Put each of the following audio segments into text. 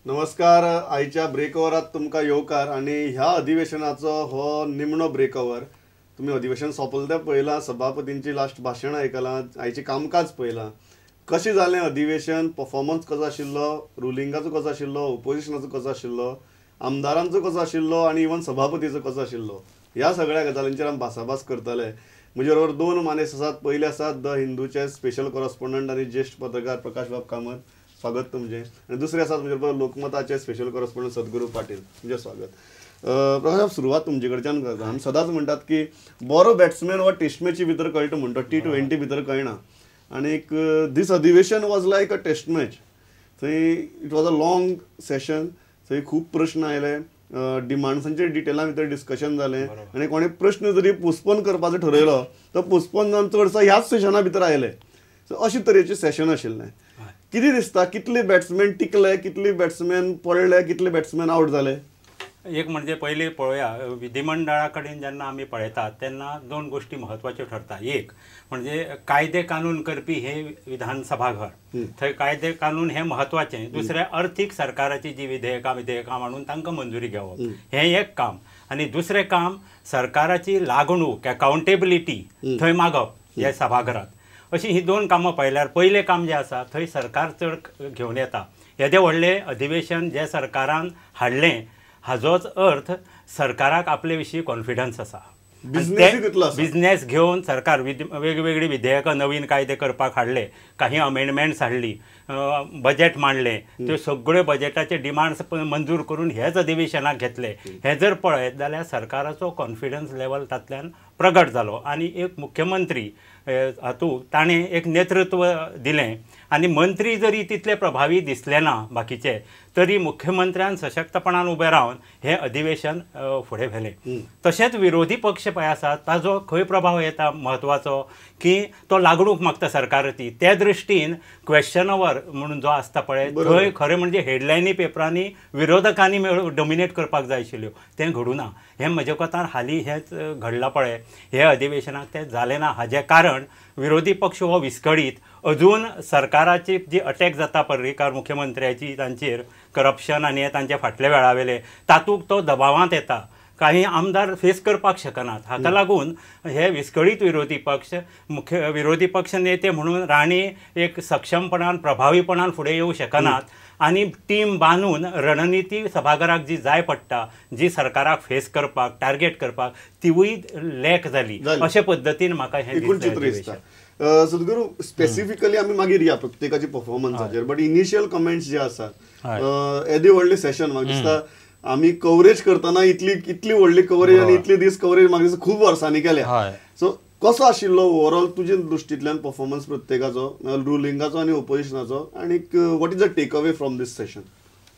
नमस्कार. आयच्या ब्रेक ओवरात तुमकां येवकार आनी ह्या अधिवेशनाचो हो निमणो ब्रेक ओवर. तुमी अधिवेशन सोंपलें तें पळयलां, सभापतींची लास्ट भाशण आयकलां, आयचें कामकाज पळयलां. कशें जालें अधिवेशन, परफॉर्मन्स कसो आशिल्लो, रुलिंगाचो कसो आशिल्लो, ओपोजिशनाचो कसो आशिल्लो, आमदारांचो कसो आशिल्लो आनी इवन सभापतीचो कसो आशिल्लो, ह्या सगळ्या गजालींचेर आमी भासाभास करतले. म्हजे बरोबर दोन मानेस्त आसात. पयले आसात the हिंदूचे स्पेशल कॉरस्पॉन्डंट आनी ज्येश्ठ पत्रकार प्रकाश बाब कामत, स्वागत तुमचें. आनी दुसरे आसात म्हजे बरोबर लोकमताचे स्पेशल कॉरस्पॉन्डंट सद्गुरू पाटील, तुमचें स्वागत. प्रकाश बाब, सुरवात तुमचे कडच्यान करता. आमी सदांच म्हणटात की बरो बॅट्समॅन हो टेस्ट मॅची भितर कळटा म्हणटा, T20 भितर कळना. आनीक दीस अधिवेशन was like a test match. थंय it was a long session, थंय खूब प्रश्न आयले, डिमांड्सांचेर डिटेला भितर डिस्कशन जालें आनी कोणे प्रश्न जरी पोस्टपोन करपाचो ठरयलो तो पोस्टपोन जावन चडसो ह्याच सेशना भितर आयले. सो अशे तरेचें सेशन आशिल्लें. कितें दिसता, कितले बॅट्समॅन टिकले, कितले बॅट्समॅन पडले, कितले बॅट्समॅन आवट जाले? एक म्हणजे पयलीं पळोवया, विधिमंडळा कडेन जेन्ना आमी पळयतात तेन्ना दोन गोश्टी म्हत्वाच्यो ठरता. एक म्हणजे कायदे कानून करपी हे विधानसभाघर, थंय कायदे कानून हे म्हत्वाचें. दुसरें अर्थीक सरकाराची जी विधेयकां मांडून तांकां मंजुरी घेवप हें एक काम, आनी दुसरें काम सरकाराची लागणूक अकाउंटेबिलिटी थंय मागप हे सभाघरांत. अशीं हीं दोन कामां पळयल्यार पयलें काम जें आसा थंय सरकार चड घेवन येता. येदें व्हडलें अधिवेशन जें सरकारान हाडलें हाजोच अर्थ सरकाराक आपले विशीं कॉन्फिडन्स आसा. बिजनेस घेवन सरकार वेगवेगळीं विधेयकां नवीन कायदे करपाक हाडले, काही अमेंडमेंट्स हाडली, बजेट मांडलें, त्यो सगळ्यो बजेटाचे डिमांड्स मंजूर करून हेच अधिवेशनाक घेतले. हें जर पळयत जाल्यार सरकाराचो कॉन्फिडन्स लेवल तातल्यान प्रगट जालो आनी एक मुख्यमंत्री हातूंत ताणें एक नेतृत्व दिलें आनी मंत्री जरी तितले प्रभावी दिसले ना बाकीचे, तरी मुख्यमंत्र्यान सशक्तपणान उबें रावन हें अधिवेशन फुडें व्हेलें. तशेंच विरोधी पक्ष पळय आसा ताजो खंय प्रभाव येता म्हत्वाचो की तो लागणूक मागता सरकाराची. ते दृश्टीन क्वेश्चन our म्हणून जो आसता पळय थंय खरें म्हणजे हेडलायनी पेपरांनी विरोधकांनी डॉमिनेट करपाक जाय आशिल्ल्यो, तें घडूना. हें म्हज्या कोतान हालीं हेंच घडलां पळय हे अधिवेशनाक तें जालें ना. हाजें कारण विरोधी पक्ष हो विस्कळीत, अजून सरकाराची जी अटॅक जाता पर्रीकार मुख्यमंत्र्याची तांचेर करप्शन आनी हे तांचे फाटले वेळावेले तातूंत तो दबावांत येता, काही आमदार फेस करपाक शकनात. हाका लागून हे विस्कळीत विरोधी पक्ष मुख्य विरोधी पक्ष नेते म्हणून राणे एक सक्षमपणान प्रभावीपणान फुडें येवं शकनात आनी टीम बांदून रणनिती सभाघराक जी जाय पडटा, जी सरकाराक फेस करपाक टार्गेट करपाक, तिवूय लॅक जाली. अशे पद्दतीन म्हाका हें दिसता. सद्गुरू, स्पेसिफिकली आमी मागीर या प्रत्येकाची परफॉर्मन्साचेर, बट इनिशियल कमेंट्स जे आसात, येदें व्हडलें सेशन म्हाका दिसता आमी कवरेज करतना इतली व्हडली कवरेज आनी इतले दीस कवरेज म्हाका दिसता खूब वर्सांनी केल्या. सो कसो आशिल्लो ओवरऑल तुजे दृश्टींतल्यान परफॉर्मन्स प्रत्येकाचो, रुलिंगाचो आनी ओपोजिशनाचो, आनी what is the take away from this session?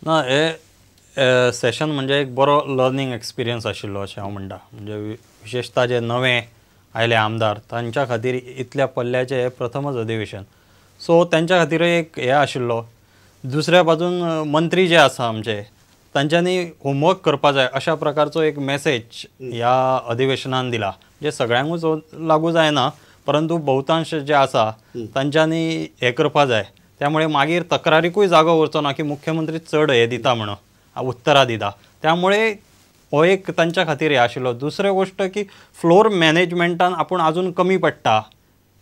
ना, हे सेशन म्हणजे एक बरो लर्नींग एक्सपिरियन्स आशिल्लो अशें हांव म्हणटा. म्हणजे विशेषता जे नवे आयले आमदार तांच्या खातीर इतल्या पल्ल्याचें हें प्रथमच अधिवेशन, सो तांच्या खातीरय एक हें आशिल्लो. दुसऱ्या बाजून मंत्री जे आसा आमचे तांच्यांनी होमवर्क करपा जाय अशा प्रकारचो एक मेसेज ह्या अधिवेशनान दिला. म्हणजे सगळ्यांकूच लागू जायना, परंतु बहुतांश जे आसा तांच्यांनी हें करपा जाय. त्यामुळे मागीर तक्रारीकूय जागो उरचो ना की मुख्यमंत्री चड हें दिता म्हणून उत्तरां दिता, त्यामुळे हो एक तांच्या खातीर हें आशिल्लो. दुसरी गोश्ट की फ्लोर मॅनेजमेंटान आपूण आजून कमी पडटा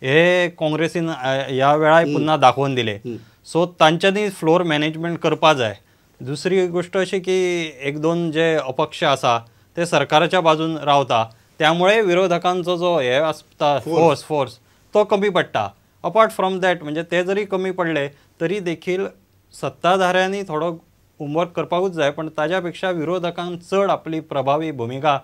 हे काँग्रेसीन ह्या वेळार पुन्हा दाखोवन दिले. सो तांच्यांनी फ्लोर मॅनेजमेंट करपा जाय. दुसरी गोष्ट अशी की एक दोन जे अपक्ष आसा ते सरकाराच्या बाजून रावता, त्यामुळे विरोधकांचो जो हे आसता फोर्स तो कमी पडटा. अपार्ट फ्रॉम that म्हणजे ते जरी कमी पडले तरी देखील सत्ताधाऱ्यांनी थोडो होमवर्क करपाकूच जाय, पण ताज्या पेक्षा विरोधकांक चड आपली प्रभावी भुमिका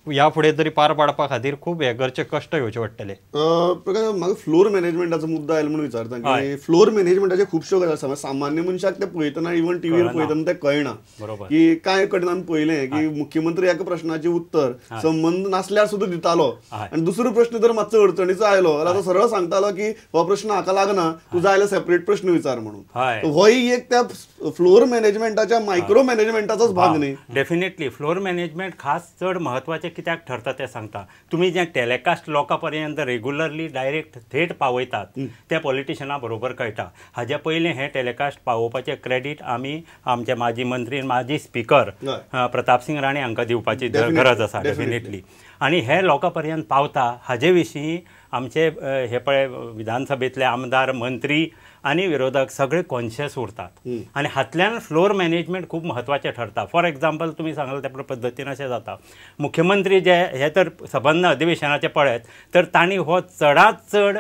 ह्या फुडें तरी पार पाडपा खातीर खूब हे करचे कश्ट घेवचे पडटले. प्रकाश, म्हाका फ्लोर मॅनेजमेंटाचो मुद्दो आयलो म्हणून विचारता की फ्लोर मॅनेजमेंटाचे खुबश्यो गजाली आसा. सामान्य मनशाक ते पळयतना, इवन टीव्हीर पळयतना ते कळना की कांय कडेन आमी पळयलें की मुख्यमंत्री एका प्रश्नाचें उत्तर संबंद नासल्यार सुद्दां दितालो आनी दुसरो प्रश्न जर मातसो अडचणीचो आयलो जाल्यार तो सरळ सांगतालो की हो प्रश्न हाका लागना, तूं जाय जाल्यार सेपरेट प्रश्न विचार म्हणून. होय एक त्या फ्लोर मॅनेजमेंटाच्या मायक्रो मॅनेजमेंटाचोच भाग न्ही? डेफिनेटली फ्लोर मॅनेजमेंट खास चड म्हत्वाचो म्हत्वाचें कित्याक ठरता तें सांगता. तुमी जें टेलिकास्ट लोकां पर्यंत रेगुलरली डायरेक्ट थेट पावयतात तें पॉलिटिशना बरोबर कळटा. हाज्या पयलीं हें टेलिकास्ट पावोवपाचें क्रेडीट आमी आमचे माजी मंत्री माजी स्पिकर प्रतापसिंग राणे हांकां दिवपाची गरज आसा डेफिनेटली. आनी हे लोकां पर्यंत पावता हाजे विशीं आमचे हे पळय विधानसभेंतले आमदार मंत्री आनी विरोधक सगळे कॉन्शियस उरतात आनी हातल्यान फ्लोर मॅनेजमेंट खूब म्हत्वाचें ठरता. फॉर एग्जाम्पल तुमी सांगलां त्या पद्दतीन अशें जाता, मुख्यमंत्री जे हे तर सबंद अधिवेशनाचें पळयत तर तांणी हो चडांत चड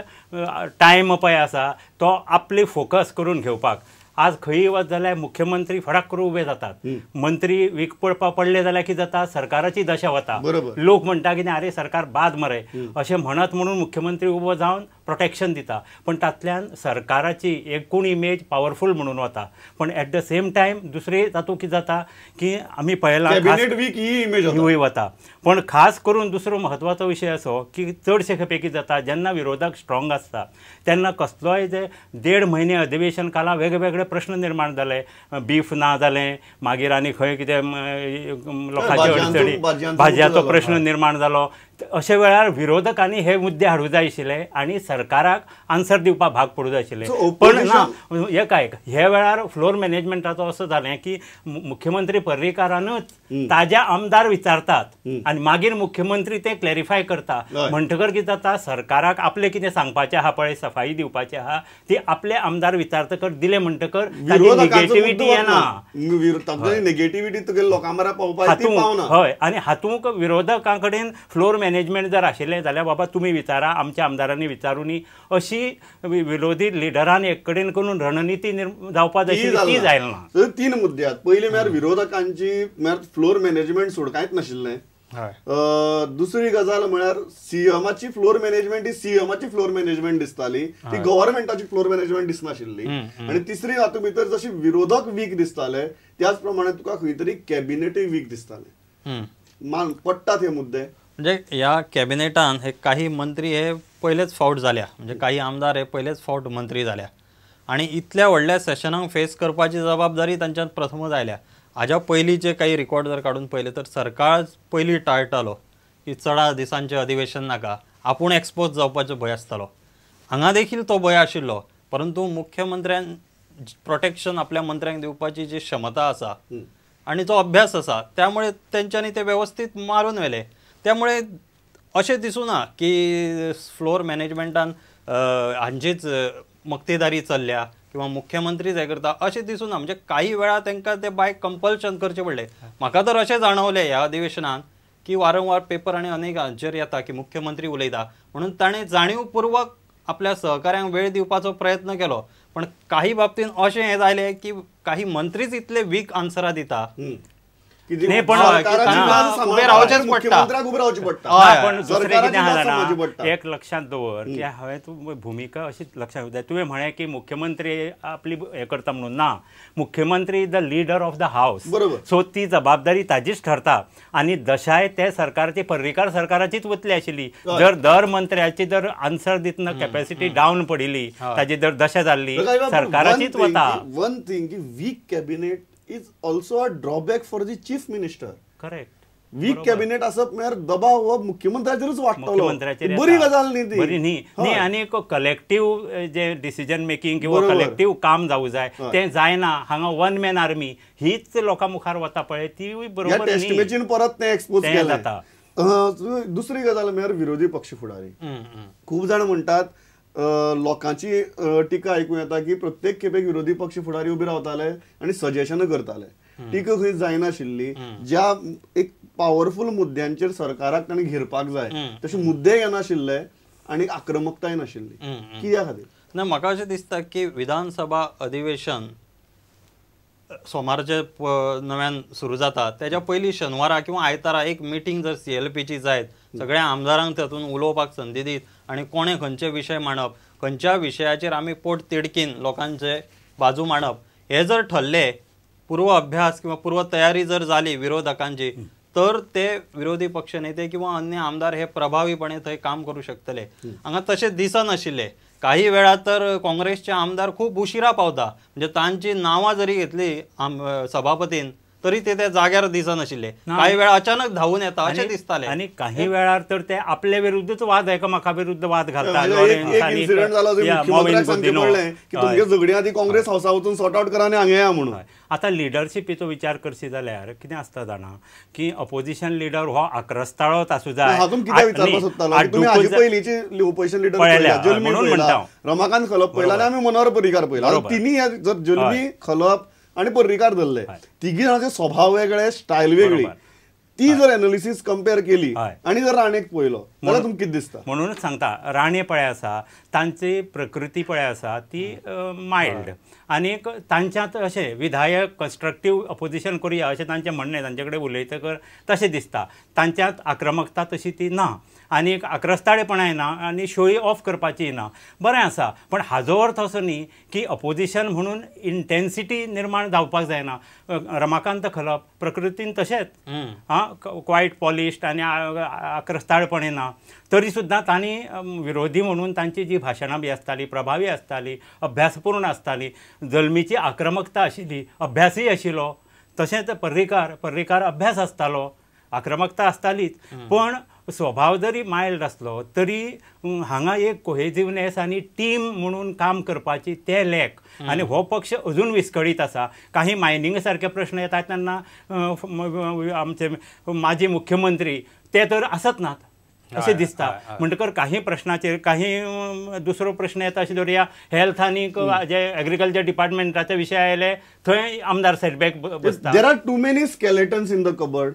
टायम पळय आसा तो आपली फोकस करून घेवपाक. आज खंयी वच जाल्यार मुख्यमंत्री फटाक करून उबे जातात, मंत्री वीक पडपा पडले जाल्यार कितें जाता, सरकाराची दशा वता, लोक म्हणटा कितें आरे सरकार बाद मरे अशें म्हणत म्हणून मुख्यमंत्री उबो जावन प्रोटेक्शन दिता, पण तातल्यान सरकाराची एकूण इमेज पावरफूल म्हणून वता. पण एट the same time दुसरे तातूंत कितें जाता की आमी पळयलां ही वता. पण खास करून दुसरो म्हत्वाचो विशय असो की चडशे खेपे कितें जाता जेन्ना विरोधक स्ट्रॉंग आसता तेन्ना कसलोय जे 1.5 म्हयने अधिवेशन काळांत वेगवेगळे प्रश्न निर्माण जाले, बीफ ना जालें, मागीर आनी खंय कितें लोकांचे अडचणी, भाजयांचो प्रश्न निर्माण जालो. अशे वेळार विरोधकांनी हे मुद्दे हाडूंक जाय आशिल्ले आनी सरकाराक आन्सर दिवपाक भाग पडूंक जाय आशिल्लें. पण ना एक आयक, हे वेळार फ्लोर मॅनेजमेंटाचो असो जालें की मुख्यमंत्री पर्रीकारानूच ताज्या आमदार विचारतात आनी मागीर मुख्यमंत्री ते क्लॅरिफाय करता. म्हणटकर कितें जाता, सरकाराक आपलें कितें सांगपाचें आहा पळय, सफाई दिवपाची आहा ती आपले आमदार विचारतकर दिले म्हणटकर निगेटिविटी येना, निगेटिविटी लोकां मेरेन पावपाक ती पावना. हय, आनी हातूंत विरोधकां कडेन फ्लोर मॅनेजमेंट जर आशिल्लें जाल्यार बाबा तुमी विचारा, आमच्या आमदारांनी विचारूनी, अशी विरोधी लिडरान एक कडेन करून रणनिती जावपाक जाय आशिल्ली ती जायना. 3 मुद्दे आहात. पयलीं म्हळ्यार विरोधकांची म्हळ्यार फ्लोर मॅनेजमेंट सोड कांयच नाशिल्लें. दुसरी गजाल म्हळ्यार सीएमाची फ्लोर मॅनेजमेंट ही सीएमाची फ्लोर मॅनेजमेंट दिसताली, ती गव्हर्मेंटाची फ्लोर मॅनेजमेंट दिसनाशिल्ली. आनी तिसरी हातूंत भितर जशी विरोधक वीक दिसताले त्याच प्रमाणे तुका खंय तरी कॅबिनेटूय वीक दिसताले. मान पडटात हे मुद्दे. म्हणजे ह्या कॅबिनेटान हे काही मंत्री हे पयलेच फावट जाल्या, म्हणजे काही आमदार हे पयलेच फावट मंत्री जाल्या आनी इतल्या व्हडल्या सेशनांक फेस करपाची जबाबदारी तांच्यात प्रथमच आयल्या. हाज्या पयलींचे काही रिकॉर्ड जर काडून पळयले तर सरकार पयलीं टाळटालो की चडा दिसांचें अधिवेशन नाका, आपूण एक्सपोज जावपाचो भंय आसतालो. हांगा देखील तो भंय आशिल्लो, परंतु मुख्यमंत्र्यान प्रोटेक्शन आपल्या मंत्र्यांक दिवपाची जी क्षमता आसा आनी जो अभ्यास आसा त्यामुळे तेंच्यांनी ते वेवस्थीत मारून व्हेले. त्यामुळे अशें दिसूना की फ्लोर मॅनेजमेंटान हांचीच मक्तेदारी चल्ल्या किंवा मुख्यमंत्रीच हें करता अशें दिसूना. म्हणजे काही वेळा तांकां ते बाय कंपल्शन करचें पडलें. म्हाका तर अशें जाणवलें ह्या अधिवेशनान की वारंवार पेपर आनी अनेक हांचेर येता की मुख्यमंत्री उलयता म्हणून ताणें जाणीवपूर्वक आपल्या सहकाऱ्यांक वेळ दिवपाचो प्रयत्न केलो, पण काही बाबतींत अशें हें जालें की काही मंत्रीच इतले वीक आन्सरां दिता एक लक्षांत दवर की हांवें तूं भुमिका अशीच लक्षांत दवर. तुवें म्हळें की मुख्यमंत्री आपली हें करता म्हणून, ना, मुख्यमंत्री the leader of the house, so ती जबाबदारी ताजीच ठरता आनी दशाय ते सरकारची पर्रीकार सरकाराचीच वतली आशिल्ली. जर दर मंत्र्याची जर आन्सर दितना कॅपॅसिटी डावन पडिल्ली, ताजी जर दशा जाल्ली, सरकाराचीच वता. वन थिंग की weak cabinet is also a drawback for the chief minister. Correct. Weak cabinet असप म्हळ्यार दबाव हो मुख्यमंत्र्याचेरूच वाडटलो. बरी गजाल न्ही ती, बरी न्ही न्ही. आनी एक कलेक्टीव जे डिसिजन मेकिंग किंवा कलेक्टीव काम जावं जाय तें जायना. हांगा वन मॅन आर्मी हीच लोकां मुखार वता पळय, तीवूय बरोबर टेस्ट मॅचीन परत तें एक्सपोज केलें जाता. दुसरी गजाल म्हळ्यार विरोधी पक्ष फुडारी खूब जाण म्हणटात, लोकांची टिका आयकूं येता की प्रत्येक खेपेक विरोधी पक्ष फुडारी उबे रावताले आनी सजेशनां करताले, टिका खंय जायनाशिल्ली. ज्या एक पावरफूल मुद्द्यांचेर सरकाराक ताणें घेरपाक जाय तशे मुद्दे येनाशिल्ले आनी आक्रमकताय नाशिल्ली. कित्या खातीर ना? म्हाका अशें दिसता की विधानसभा अधिवेशन सोमारचे नव्यान सुरू जाता त्याच्या पयलीं शेनवारा किंवा आयतारा एक मिटींग जर सीएलपीची जायत, सगळ्या आमदारांक तातूंत उलोवपाक संदी दीत आनी कोणें खंयचे विशय मांडप, खंयच्या विशयाचेर आमी पोट तिडकीन लोकांचे बाजू मांडप, हे जर ठरले, पूर्व अभ्यास किंवा पूर्व तयारी जर जाली विरोधकांची, तर ते विरोधी पक्षनेते किंवा अन्य आमदार हे प्रभावीपणे थंय काम करू शकतले. हांगा तशें दिसनाशिल्लें. काही वेळा तर काँग्रेसचे आमदार खूब उशिरा पावता, म्हणजे तांची नांवां जरी घेतली सभापतीन तरी ते त्या जाग्यार दिसनाशिल्ले. कांय वेळा अचानक धांवून येता अशें दिसतालें. आनी काही वेळार तर ते आपले विरुद्धच वाद, एकामेका विरुद्ध वाद घालता. एक इन्सिडंट जाला, मुख्यमंत्र्याक सांगचें पडलें की तुमगे झगडीं आदी काँग्रेस हावसा वचून सॉर्ट आउट करा आनी हांगा येया म्हणून. आतां लिडरशिपीचो विचार करशी जाल्यार कितें आसता जाणा की अपोजिशन लिडर हो आक्रस्ताळोच आसूं जाय. हातूंत कितें विचारपाक सोदतालो, तुमी हाजे पयलींची ओपोजिशन लिडर पळयल्या, जल्मी पळयला, रमाकांत खलप पळयला आनी आमी मनोहर पर्रीकार पळयला. तिन्ही जर जल्मी, खलप आनी पर्रीकार धरले, तिगी जाणांचे स्वभाव वेगळे, स्टायल वेगळी, ती जर एनालिसिस कंपेर केली आनी जर राणेक पळयलो जाल्यार तुमकां कितें दिसता? म्हणूनच सांगता, राणे पळय आसा तांची प्रकृती पळय आसा ती मायल्ड, आनीक तांच्यांत अशें विधायक कन्स्ट्रक्टीव अपोजिशन करुया अशें तांचें म्हणणें, तांचे कडेन उलयतकर तशें दिसता. तांच्यांत आक्रमकता तशी ती ना, आनीक आक्रस्ताळेपणाय ना, आनी शोय ऑफ करपाची ना. बरें आसा, पण हाजो अर्थ असो न्ही की अपोजिशन म्हणून इंटेन्सिटी निर्माण जावपाक जायना. रमाकांत खलप प्रकृतीन तशेंच आं क्वायट पॉलिश्ड आनी आक्रस्ताळपणें ना, तरी सुद्दां तांणी विरोधी म्हणून तांची जी भाशणां बी आसताली प्रभावी आसताली, अभ्यासपूर्ण आसताली, जल्मीची आक्रमकता आशिल्ली, अभ्यासय आशिल्लो. तशेंच पर्रीकार, पर्रीकार अभ्यास आसतालो, आक्रमकता आसतालीच, पण स्वभाव जरी मायल्ड आसलो तरी हांगा एक कोहेजिवनेस आनी टीम म्हणून काम करपाची ते लॅक. आनी हो पक्ष अजून विस्कळीत आसा. काही मायनिंग सारके प्रश्न येतात तेन्ना आमचे माजी मुख्यमंत्री ते तर आसत नात अशें दिसता. म्हणटकर काही प्रश्नाचेर काही दुसरो प्रश्न येता अशें धरुया, हेल्थ आनी जे एग्रीकल्चर डिपार्टमेंटाचे विशय आयले थंय आमदार सेटबॅक बसता. There are too many skeletons in the cupboard.